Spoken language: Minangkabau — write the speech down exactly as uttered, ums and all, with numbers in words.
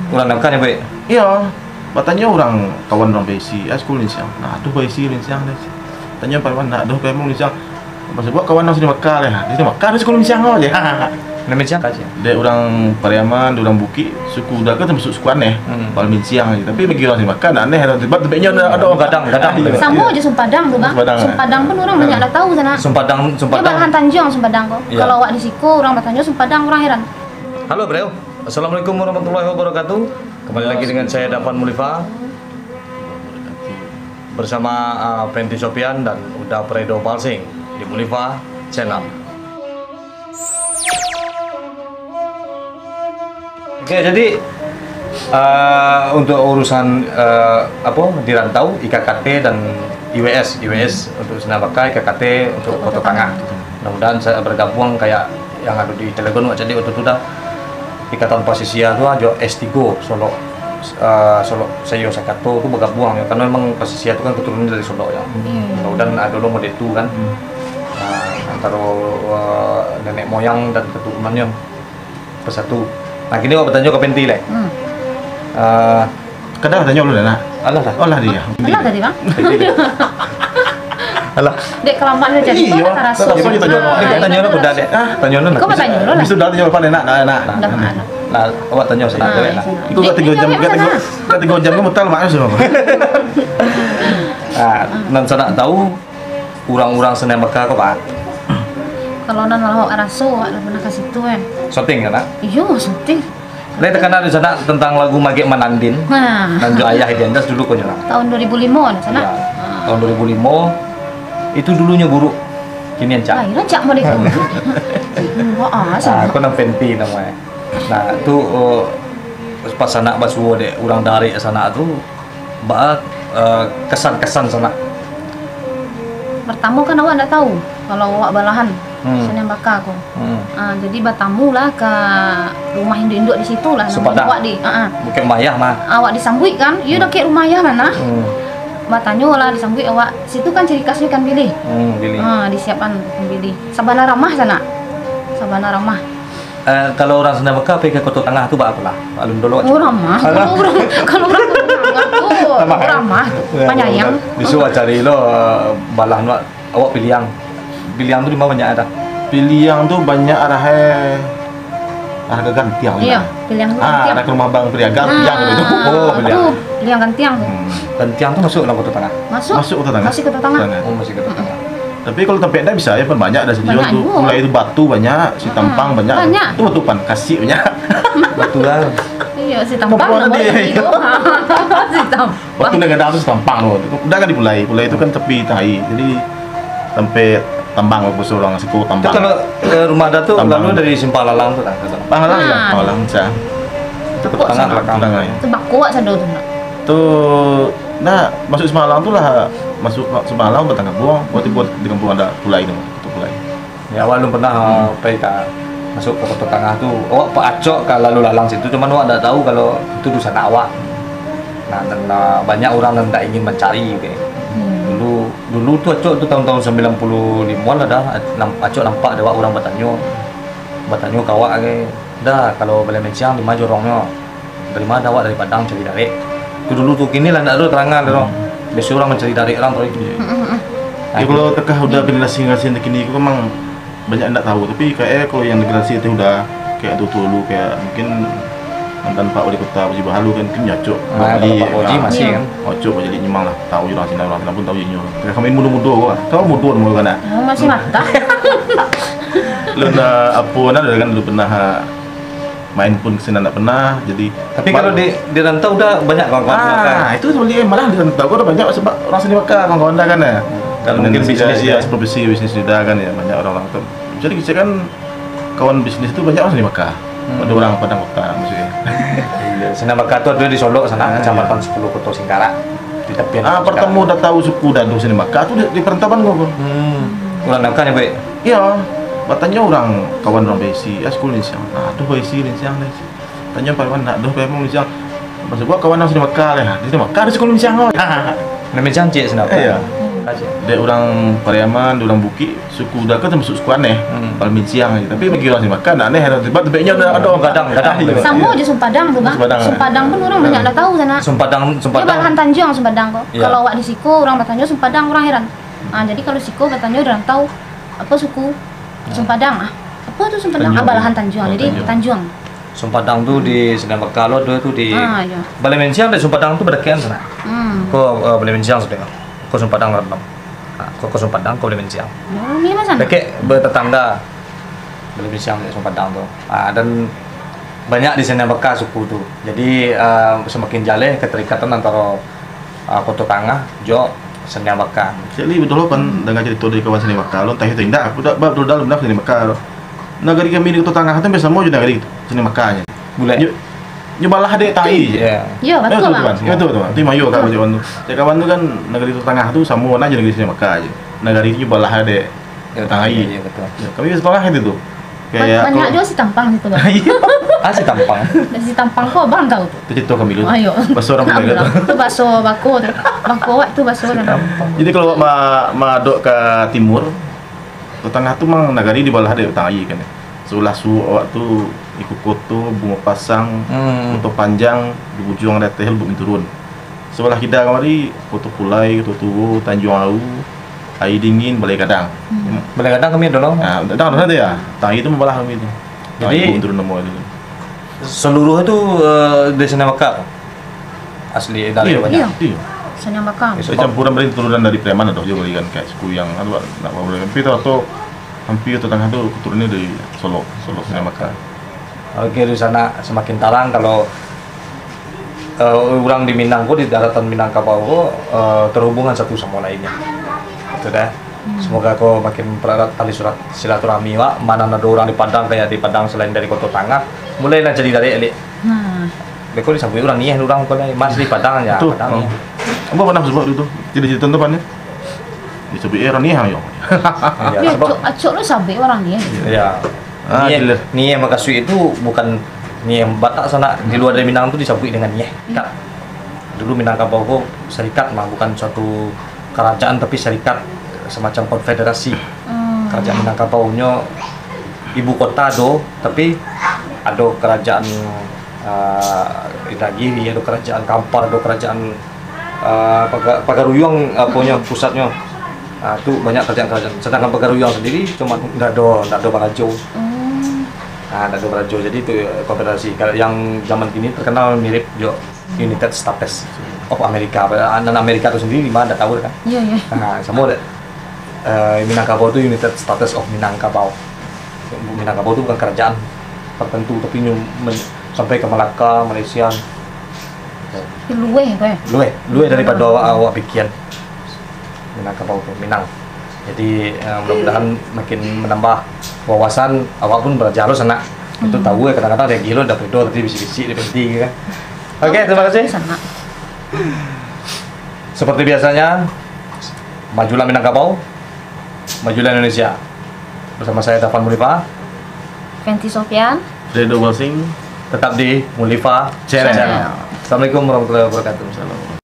Urang Nangka nyo, Bek? Iyo. Batanyo urang, kawan urang Paisi, "Ah, siko Linsiang." Nah, tu Paisi Linsiang deh. Tanyo Pariman, "Nah, doh Pariman Linsiang." Maksud buat kawan urang sini Maka deh. Di sini Maka, di siko Linsiang aja. Nah, Linsiang aja. Dek urang Pariaman, dek urang Bukik, suku dah kan termasuk suku aneh. Hmm. Paling Linsiang aja. Tapi bagi urang sini Maka, nah, aneh. Sebab tempatnya ada, ada orang gadang, gadang. Ah, iyo. Samo aja Sumpadang tu, Bang. Sumpadang. Sumpadang pun urang banyak dah tahu sana. Sumpadang, Sumpadang. Dia balahan tanjuang Sumpadang tu. Iyo. Kalau awak di siko, urang batanyo Sumpadang, urang heran. Halo, Bro. Assalamualaikum warahmatullahi wabarakatuh. Kembali lagi dengan saya, Dafan Mulifa, bersama, uh, Fenty Sopian dan Uda Predo Palsing di Mulifa Channel. Oke, jadi, uh, untuk urusan, uh, apa, di rantau, I K K T dan I W S, I W S untuk Seniman Baka, I K K T untuk Koto Tangah. Mudah-mudahan saya bergabung kayak yang ada di Telegon, wak caliak waktu tu dah. Ikatan Pasisia tu ajo S tigo Solok, eh, Solok Sayo Sakato tu bagabuang yo, karena memang Pasisia tu kan keturunan dari Solok yo. Hmm. Mudah-mudahan ado lo model tu kan. Hmm. Ah, antaro, eh, nenek moyang dan keturunannyo bersatu. Nah, kini awak batanyo ka Fenty lai. Hmm. Eh, Kadang tanyo dulu, nak. Alah lah. Alah dia. Alah tadi, Bang. Alah. Dek kelamaan sajo. Iyo, tak rasa. Tanyo lah, udah dek. Ah, tanyo lah. Kau batanyo dulu lah. Bisa dah tanyo apa nak, nak, nak. Dah, nak. Nah, awak tanyo sajo, nak. Itu dah tiga jam, dah tiga, dah tiga jam kan mutar lemak sudah. Ah, nan sanak tahu, urang-urang Seniman Baka ko, Pak? Kalau nan awak raso, awak lah pernah ka situ, kan? Syuting, kan, nak? Iyo, syuting. Lai takana di sanak tentang lagu Magek Manandin. Nah. Nan jo ayah Dian Das dulu ko nyo lah. Tahun dua ribu lima di sanak. Ya. Ah. Tahun dua ribu lima, itu dulunyo buruk. Kini rancak. Lai rancak model tu. Wah, ah, sanak. Ko nan Fenty namonyo. Nah, tu, oh, pas sanak basuo dek urang dari sanak tu, Baa, eh, kesan-kesan sanak? Pertamo kan awak ndak tahu kalau awak balahan, hmm, Seniman Baka ko. Hmm. Ah, jadi batamu lah ka rumah induak-induak di situ lah, Sumpadang. Awak di, ah, ah. Bukik rumah ayah mah. Awak disambuik kan, iyo, hmm, dakek rumah ayah lah nah. Hmm. Batanyo lah, disambuik awak. Situ kan ciri khasnyo ikan bilis. Hmm, bilis. Ah, disiapkan ikan bilis. Sabana ramah sanak. Sabana ramah. Eh, kalau urang Seniman Baka pai ka Koto Tangah tu baa pulo? Alun dulu. Oh, ramah. Alah. Kalau urang, kalau urang Koto Tangah tu, ramah tu. Ya, panyayang. Bisuak awak cari lo, eh, balah nu awak piliang. Piliang tu di ma banyak ado? Piliang tu banyak arah, eh, arah ka Gantiang. Iyo, piliang tu Gantiang. Ah, arah ka rumah Bang Piliang, Gantiang tu. Oh, piliang. Tu, piliang Gantiang tu. Hmm. Gantiang tu masuak dalam Koto Tangah? Masuak. Masuak Koto Tangah? Masih Koto Tangah. Tangah. Oh, masih Koto Tangah. Tapi kalau tampek indak bisa, ya, pan banyak dah sini. Banyak juo tu. Pulai tu batu banyak, sitampang banyak. Banyak. Tu batu pan, kasik banyak. Batu lah. Iyo, sitampang. Sitampang. Batu nan gadang tu sitampang tu. Udah kan di Pulai. Pulai tu kan tepi tai. Jadi, tampek tambang, baso urang siko tambang. Tu kalau, eh, rumah dah tu, tambang. Lalu dari Simpang Lalang tu lah. Simpang Lalang, ya, ah. Simpang Lalang, sa. Itu Tangah sanak. Belakang. Tangah, ya. Tu bako awak sado tu, nak? Tu, nah, masuak Simpang Lalang tu lah, masuak Simpang Lalang batang kabuang, waktu buat di kampung ado Pulai tu, tu Pulai. Ya, awak alun pernah, hmm, pai ka, masuak ka Koto Tangah tu. Awak pa-, acok ka lalu lalang situ, cuman awak ndak tahu kalau itu dunsanak awak. Nah, dan, ah, banyak urang nan ndak ingin mancari, oke. Hmm. Dulu, dulu tu acok tu tahun-tahun sambilan puluah limo lah dah, nam-, acok nampak dek awak urang batanyo. Batanyo ka awak, oke. Dah, kalau Balai Menciang, di ma jorongnyo? Dari ma awak? Dari Padang, cari darek. Tu dulu tu, kini lah ndak ado tarangan tu. Hmm. Biaso urang mancari darek urang tu. Iyo. Mm, mm, mm. Nah, ya, itu. Kalau takah udah generasi-generasi nan kini tu memang banyak ndak tahu, tapi kayak, eh, kalau yang generasi tu udah kayak tu dulu, kayak mungkin mantan Pak Wali Kota Fauzi Bahalu kan, kan nyocok. Ah, kalau Pak Fauzi masih kan? Nyocok jadi nyemang lah, tahu urang Cina, urang Cina pun tahu inyo. Kayak kami mudo-mudo kan. Tahu mudo mudo kan, ah? Oh, masih matah. Lu ndak apo, nah, kan lu pernah, ah, main pun ke sinan ndak pernah, jadi. Tapi kalau di, di rantau udah banyak kawan-kawan. Ah, itu sebenarnya malah di rantau kau udah banyak sebab orang sini bakal kawan-kawan dah kan, ya. Kalau mungkin Indonesia, bisnis, ya, ya, profesi bisnis dah kan, ya, banyak orang-orang tu. Jadi kita kan kawan bisnis tu banyak orang sini bakal. Hmm. Ada orang Padang Kota maksudnya. Iya, Seniman Baka tu ada di Solok sana, ah, Kecamatan, iya, Sepuluh Koto Singkarak. Di tepian Koto Singkarak. Ah, pertama udah tahu suku Dado Seniman Baka tu di, di perantauan gua, gua. Hmm. Urang Nangka nyo, Bek? Iya. Batanyo urang, kawan urang Paisi, "Ah, siko Linsiang." Nah, tu Paisi Linsiang deh. Tanyo Pariman, "Nah, doh Pariman Linsiang." Maksud buat kawan urang sini Maka deh. Di sini Maka, di siko Linsiang, oh. Nah, Linsiang cik sini. Iya. Hmm. Dek urang Pariaman, dek urang Bukik, suku Uda kan tamasuk suku aneh, Palaminciang. Tapi bagi urang Senimbaka ndak aneh, sebab tampeknyo ado, ado urang Padang. Padang, Padang. Iyo. Samo jo Sumpadang tu, Bang. Sumpadang. Sumpadang pun urang banyak ndak tahu sanak. Sumpadang, Sumpadang. Balahan tanjuang Sumpadang ko. Iyo. Kalau awak di siko, urang batanyo Sumpadang, urang heran. Ah, jadi kalau siko batanyo di rantau, apo suku? Sumpadang ah. Apo tu Sumpadang? Ah, balahan tanjuang. Jadi tanjuang. Sumpadang tu di Senimbaka lo, ado tu di Balai Menciang, dari Sumpadang tu badakekan sanak. Ko, eh, Balai Menciang sudah. Ko Sumpadang lah, Bang. Ah, ko, ko Sumpadang, ko Balai Menciang. Oh, ni mah sanak. Dakek batatangga Balai Menciang dari Sumpadang tu. Ah, dan banyak di Senimbaka suku tu. Jadi, eh, samakin jaleh katarikatan antaro, eh, Koto Tangah jo Senimbaka. Jadi, batua lo kan danga carito dari kawan Senimbaka lo, antah iyo atau indak, aku dak ba-, batua lo bana Senimbaka lo. Nagari kami di Koto Tangah tu hampir samo jo nagari Senimbaka nyo. Bulek. Nyo, nyo balah dek tai je. Iyo, batua, Bang. Iyo, batua, batua. Itu mayo kawan tu. Cak kawan tu kan, nagari Koto Tangah tu samo bana jo nagari Senimbaka je. Nagari tu nyo balah dek tai. Iyo, batua. Yo, kami sekolah itu tu. Kayak banyak juo si tampang situ, Bang. Ah, si tampang. Dan si tampang ko abang tahu tu. Tu carito kami dulu. Ayo. Baso urang Padang tu. Tu baso bako tu. Bako awak tu baso urang. Jadi kalau awak ma-, madok ka timur, Koto Tangah tu mang nagari dibalah dek tai kan. Sabalah suok awak tu iko Koto Bungo Pasang, Koto Panjang, di ujuang dari ateh Lubuk Minturun. Sabalah kida kamari, Koto Pulai, Koto Tuo, Tanjuang Awu, Aia Dingin, Balai Gadang. Balai Gadang kami ado lo. Ah, Gadang ado tu ya. Tai tu mambalah kami tu. Jadi, Lubuk Minturun namo tu. Seluruh tu, eh, dari Senimbaka tu? Asli dari banyak. Iyo. Senimbaka. Campuran dari turunan dari Pariaman ado juo kan, kayak suku yang anu, nak, tapi tu hampir Koto Tangah tu keturunannyo dari Solok, Solok Senimbaka. Oke, di sanak samakin tarang kalau, eh, urang di Minang ko, di daratan Minangkabau ko, eh, terhubungan satu samo lainnyo. Itu dah. Semoga ko makin perarat tali surat silaturahmi wak. Mano ado urang di Padang, kayak di Padang selain dari Koto Tangah, mulailah jadi darek, Lik. Beko disabuik urang Nieh urang ko lai, Mas di Padang ya, Padang Nieh. Ambo pernah sabuik dulu tu. Jadi cerita tu pan yo. Disabuik urang Nieh yo. Yo, acok, acok lo sabuik urang Nieh. Yo. Ah, Nieh, Nieh makasuik itu bukan Nieh Batak sanak, di luar dari Minang tu disabuik dengan Nieh. Dulu Minangkabau ko syarikat mah, bukan suatu kerajaan tapi syarikat, semacam konfederasi. Kerajaan Minangkabau nyo ibu kota ado, tapi ado kerajaan, ah, Indragiri, ado kerajaan Kampar, ado kerajaan, ah, Paga-, Pagaruyuang, aponyo, pusatnyo. Ah, tu banyak kerajaan-kerajaan. Sedangkan Pagaruyuang sendiri cuma ndak ado, ndak ado barajo. Ah, ndak ado barajo. Jadi tu, eh, konfederasi. Kalau yang zaman kini terkenal mirip jo United States of America. Nan Amerika tu sendiri mah ndak tahu kan. Iyo, iyo. Ah, samo dek, eh, Minangkabau tu United States of Minangkabau. Minangkabau tu bukan kerajaan tertentu, tapi nyo men-, sampai ke Malaka, Malaysia. Lueh ko yo? Lueh, lueh daripado awak, awak pikian. Minangkabau tu, Minang. Jadi, eh, mudah-mudahan makin menambah wawasan, awak pun baraja lo sanak. Itu tahu yo, kadang-kadang ado gilo, dak pedo, tapi bisik-bisik, dak penti kan. Oke, terima kasih. Sanak. Seperti biasanya, majulah Minangkabau, majulah Indonesia. Bersama saya, Taufan Mulifa. Fenty Sofian. Fredo Walsing. Tetap di Mulifa Channel. Channel. Assalamualaikum warahmatullahi wabarakatuh. Salam.